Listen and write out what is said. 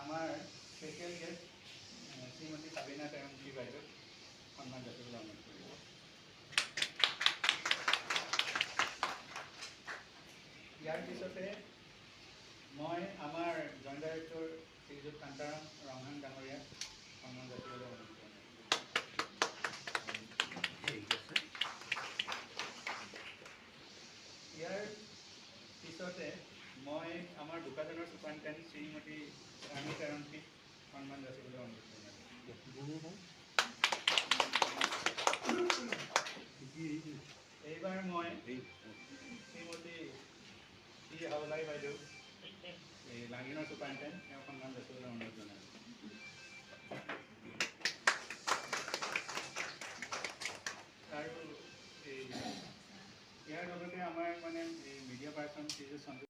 আমাৰ special guest শ্ৰীমতী চাবিনা তেৰংপী বাইদেউক সন্মান যাচিবলৈ অনুৰোধ কৰিব। ইয়াৰ পিছতে মই আমাৰ জইণ্ট ডাইৰেক্টৰ শ্ৰীযুত কান্তাৰাম ৰংহাং ডাঙৰীয়াক সন্মান যাচিবলৈ অনুৰোধ কৰিম। ইয়াৰ পিছতে মই আমাৰ বোকাজানৰ ছুপাৰিণ্টেণ্ডেণ্ট শ্ৰীমতী ৰাণী তেৰংপীক সন্মান যাচিবলৈ অনুৰোধ জনাইছোঁ। এইবাৰ মই শ্ৰীমতী চি হাওলাই বাইদেউ, এই লাঙিনৰ ছুপাৰিণ্টেণ্ডেণ্ট, তেওঁক সন্মান যাচিবলৈ অনুৰোধ জনাইছোঁ। আৰু এই ইয়াৰ লগতে আমাৰ মানে এই মিডিয়া পাৰ্চন শ্ৰীযুত সঞ্জীৱ